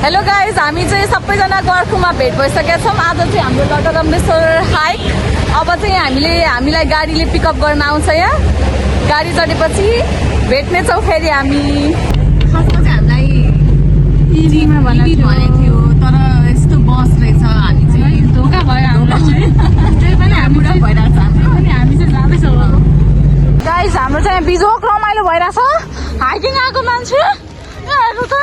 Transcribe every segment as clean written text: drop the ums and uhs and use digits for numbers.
Hello guys, हामी चाहिँ सबैजना गर्कुमा भेट भइसकेका छौँ। आज चाहिँ हाम्रो लटरम्बेश्वर हाइक। अब चाहिँ हामीलाई गाडीले पिकअप गर्न आउँछ। यहाँ गाडी चढेपछि भेट्नेछौँ फेरि हामी। खासमा चाहिँ हामीलाई इभीमा भनेको थियो, तर यस्तो बस रहेछ। हामी चाहिँ धोका भयो हामीलाई चाहिँ। त्यही पनि हामी भइरहेछ, हामी चाहिँ जाँदैछौँ। गाइज, हाम्रो चाहिँ बिजोक रमाइलो भइरहेछ। हाइकिङ आएको मान्छे हेर्नु त,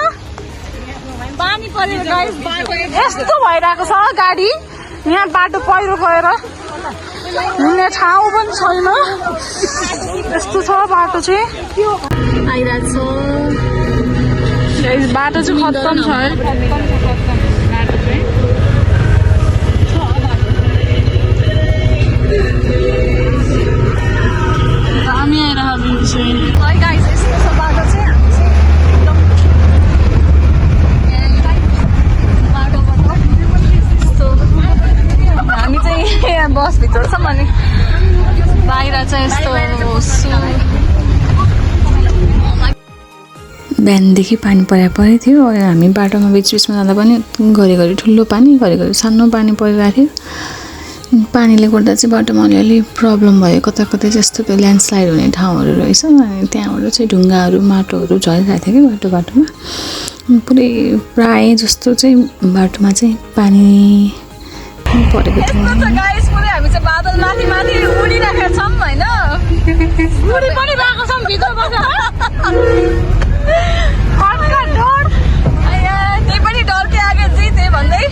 पानी परेर गाइस यस्तो भइरहेको छ। गाडी यहाँ बाटो पहिरो गएर हिँड्ने ठाउँ पनि छैन, यस्तो छ बाटो चाहिँ। आइरहेको छ बाटो चाहिँ खत्तम छ है। हामी आइरहेको छ गाइस, यस्तो छ बाटो चाहिँ। हामी चाहिँ बसभित्र छौँ अनि बाहिर चाहिँ यस्तो बिहानदेखि पानी परै थियो। हामी बाटोमा बिचबिचमा जाँदा पनि घरिघरि ठुलो पानी, घरिघरि सानो पानी परिरहेको थियो। पानीले गर्दा चाहिँ बाटोमा अलिअलि प्रब्लम भयो। कता कतै जस्तो त्यो ल्यान्डस्लाइड हुने ठाउँहरू रहेछ। अनि त्यहाँबाट चाहिँ ढुङ्गाहरू माटोहरू झरिरहेको थियो कि बाटोमा पुरै प्राय जस्तो चाहिँ बाटोमा चाहिँ पानी परेको थियो। गाइस, पुरै हामी चाहिँ बादल माथि माथि उडिरहेका छौँ होइन। उडी पनि भएको छौँ भित्र बसेर। त्यही पनि डरकै आगे जिते भन्दै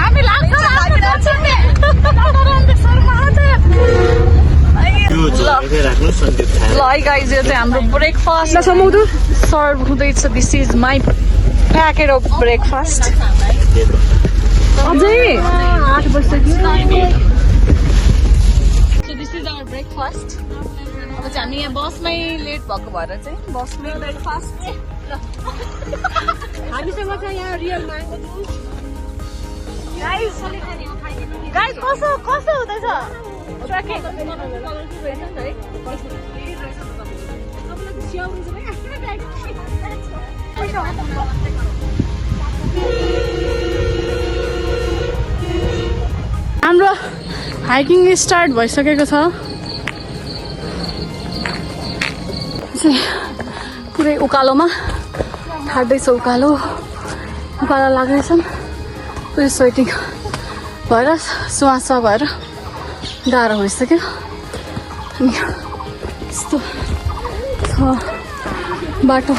हामी लाग्छ ल है गाइज, यो चाहिँ हाम्रो ब्रेकफास्ट सर्भ हुँदैछ। This is my packet of breakfast. अझै 8 बजिसक्यो। So this is our breakfast. अब चाहिँ हामी यहाँ बसमै लेट भएको भएर चाहिँ बसमै ब्रेकफास्ट। हामीसँग चाहिँ यहाँ रियल म्याङ्गो जुस। गाइज, कस्तो हुँदैछ ट्रेकिङ? हाम्रो हाइकिङ स्टार्ट भइसकेको छ। पुरै उकालोमा ठाड्दैछ, उकालो लाग्दैछन्। पुरै स्वेटिङ भएर सुवास भएर गाह्रो भइसक्यो। अनि यस्तो छ बाटो।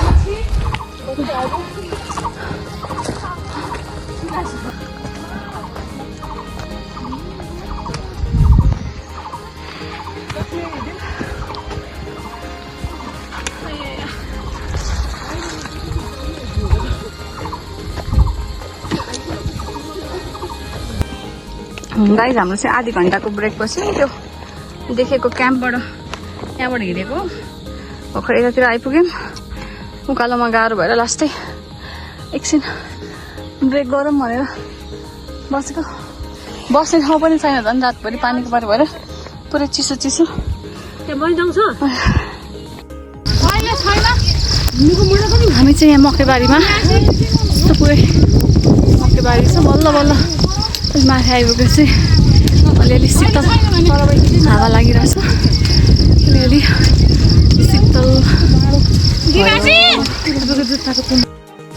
गाइज, हाम्रो चाहिँ आधी घन्टाको ब्रेक पछि त्यो देखेको क्याम्पबाट त्यहाँबाट हिँडेको भर्खर यतातिर आइपुग्यौँ। उकालोमा गाह्रो भएर लास्टै एकछिन ब्रेक गरौँ भनेर बसेको। बस्ने ठाउँ पनि छैन, झन् रातभरि पानीको बाटो भएर पुरै चिसो। हामी चाहिँ यहाँ मकैबारीमा पुरै मकैबारी छ। बल्ल बल्ल माथि आइपुगेपछि अलिअलि शीतल हावा लागिरहेछ। अलिअलि शीतल।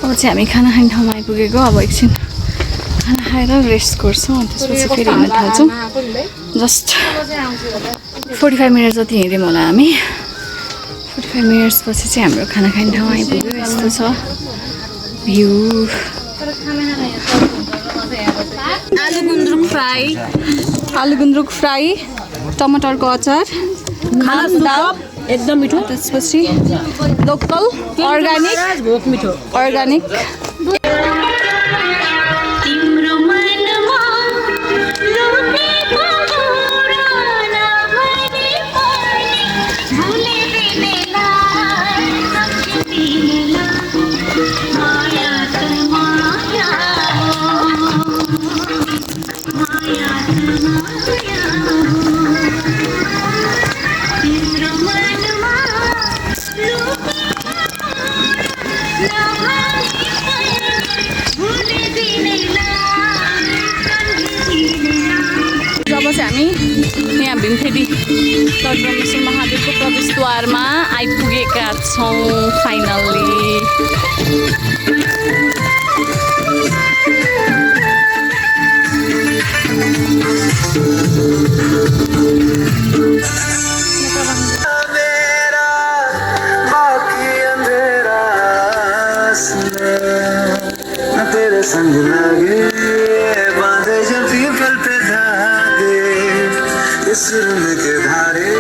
अब चाहिँ हामी खाना खाने ठाउँमा आइपुगेको। अब एकछिन खाना खाएर रेस्ट गर्छौँ अनि त्यसपछि फेरि हिँड्न थाल्छौँ। जस्ट 45 मिनट जति हिँड्यौँ होला हामी। 45 मिनट्स पछि चाहिँ हाम्रो खाना खाने ठाउँ आइपुग्यो। यस्तो छ भ्यू। आलु गुन्द्रुक फ्राई, टमाटरको अचार, दाल एकदम मिठो। त्यसपछि लोकल अर्ग्यानिक लटरम्बेश्वर महादेवको प्रवेशद्वारमा आइपुगेका छौँ फाइनल्ली। तेरे संग लगे बांधे जब पीपल पे धागे इस रुन के धारे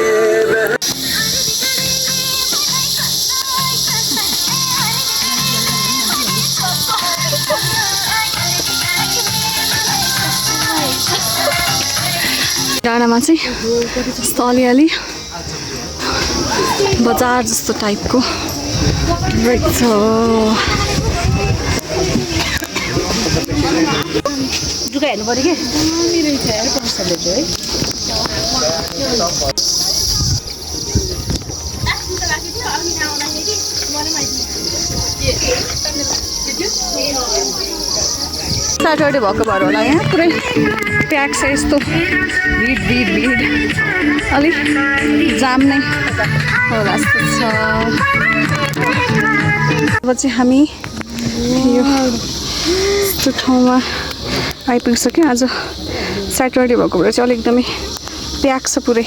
डाँडामा चाहिँ यस्तो अलिअलि बजार जस्तो टाइपको रहेछ। जुगा हेर्नु पऱ्यो कि सैटरडे भएको भएर होला यहाँ पुरै प्याक छ यस्तो भिड भिड भिड अलिक जाम नै होला जस्तो छ। अब चाहिँ हामी यो यस्तो ठाउँमा आइपुगिसक्यो। आज सैटरडे भएको भएर चाहिँ अलिक एकदमै प्याक छ पुरै।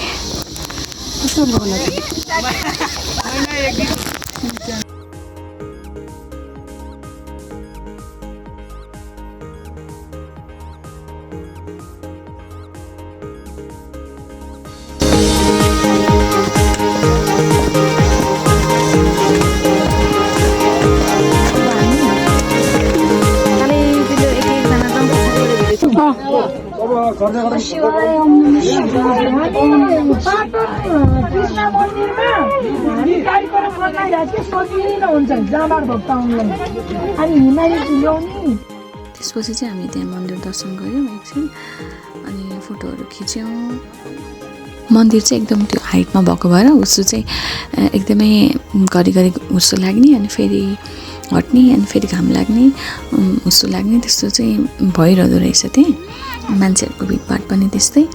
कृष्ण मन्दिरमा हामी कार्यक्रम बनाइरहेको थियौँ सजिलो हुन्छ जामार भक्त आउनुलाई अनि हिमाली ल्याउने। त्यसपछि चाहिँ हामी त्यहाँ मन्दिर दर्शन गऱ्यौँ एकछिन अनि फोटोहरू खिच्यौँ। मन्दिर चाहिँ एकदम त्यो हाइटमा भएको भएर उसो चाहिँ एकदमै घरिघरि उसो लाग्ने अनि फेरि हट्ने अनि फेरि घाम लाग्ने उसो लाग्ने त्यस्तो चाहिँ भइरहँदो रहेछ। त्यहाँ मान्छेहरूको भिडभाड पनि त्यस्तै।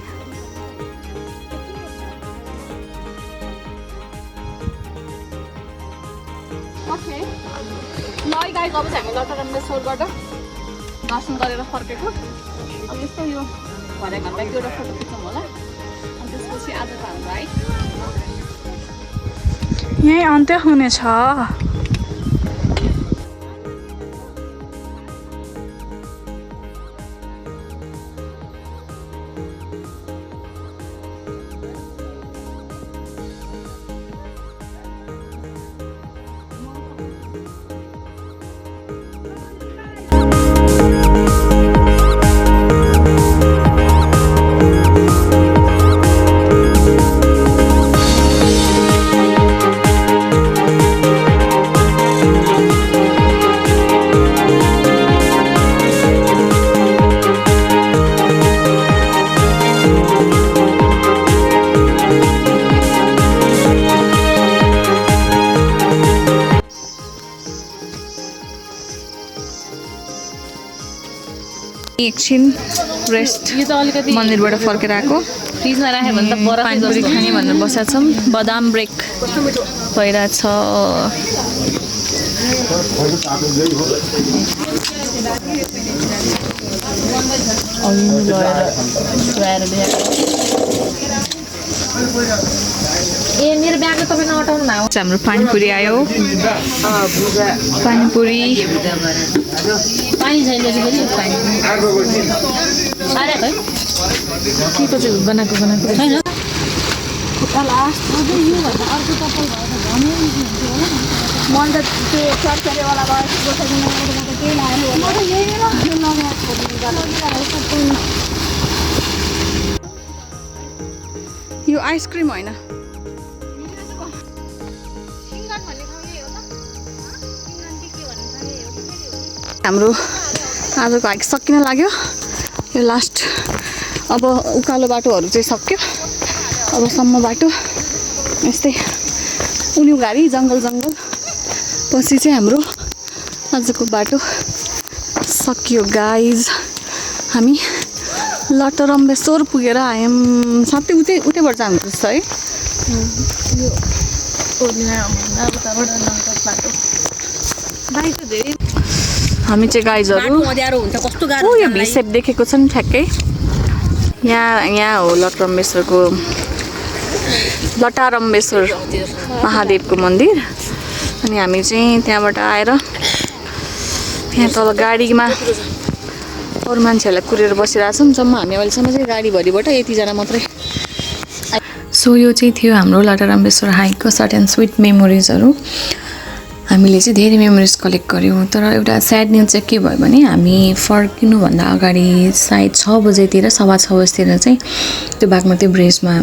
अब चाहिँ हामी लटरम्बेश्वरबाट दर्शन गरेर फर्केको। अब यस्तो यो भरे घरमा एक दुईवटा फोटो खिचौँ होला। अनि त्यसपछि आज त हाम्रो है यहीँ अन्त्य हुनेछ। एकछिन रेस्ट मन्दिरबाट फर्केर आएको। फ्रिजमा राख्यो भने त पानीपुरी खाने भनेर बसेका छौँ। बदाम ब्रेक भइरहेछ। ए मेरो ब्यागले तपाईँ नअटाउनु न। हाम्रो पानीपुरी आयो। पानीपुरी पानी छैन पानी के को चाहिँ बनाएको छैन। यो आइसक्रिम होइन। हाम्रो आजको हाइक सकिन लाग्यो। यो लास्ट अब उकालो बाटोहरू चाहिँ सक्यो। अबसम्म बाटो यस्तै उनी घारी जङ्गल पछि चाहिँ हाम्रो आजको बाटो सकियो गाइज। हामी लटरम्बेश्वर पुगेर आयौँ। साथै उतैबाट जानुपर्छ है। हामी चाहिँ गाइजहरू अँध्यारो हुन्छ कस्तो गाह्रो यो भिसेप देखेको छ नि ठ्याक्कै यहाँ हो लटारम्बेश्वर महादेवको मन्दिर। अनि हामी चाहिँ त्यहाँबाट आएर त्यहाँ तल गाडीमा अरू मान्छेहरूलाई कुरेर बसिरहेछौँ। जम्मा हामी अहिलेसम्म चाहिँ गाडीभरिबाट यतिजना मात्रै। सो यो चाहिँ थियो हाम्रो लटारम्बेश्वर हाइकको सर्ट एन्ड स्विट मेमोरिजहरू। हामीले चाहिँ धेरै मेमोरिज कलेक्ट गऱ्यौँ। तर एउटा स्याड न्युज चाहिँ के भयो भने हामी फर्किनुभन्दा अगाडि सायद 6 बजेतिर 6:15 बजेतिर चाहिँ त्यो बागमती ब्रिजमा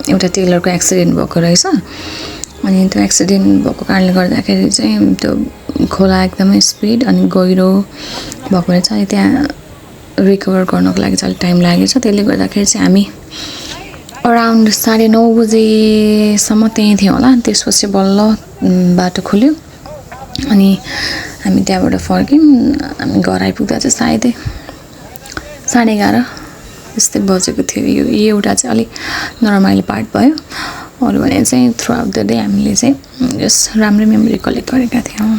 एउटा टेलरको एक्सिडेन्ट भएको रहेछ। अनि त्यो एक्सिडेन्ट भएको कारणले गर्दाखेरि चाहिँ त्यो खोला एकदमै स्पिड अनि गहिरो भएको चाहिँ त्यहाँ रिकभर गर्नको लागि चाहिँ अलिक टाइम लागेछ। त्यसले गर्दाखेरि चाहिँ हामी अराउन्ड 9:30 बजेसम्म त्यहीँ थियौँ होला। त्यसपछि बल्ल बाटो खुल्यो अनि हामी त्यहाँबाट फर्क्यौँ। हामी घर आइपुग्दा चाहिँ सायदै 11:30 त्यस्तै बजेको थियो। यो एउटा चाहिँ अलिक नरमाइलो पार्ट भयो। अरू भने चाहिँ थ्रु आउट द डे हामीले चाहिँ जस्ट राम्रो मेमोरी कलेक्ट गरेका थियौँ।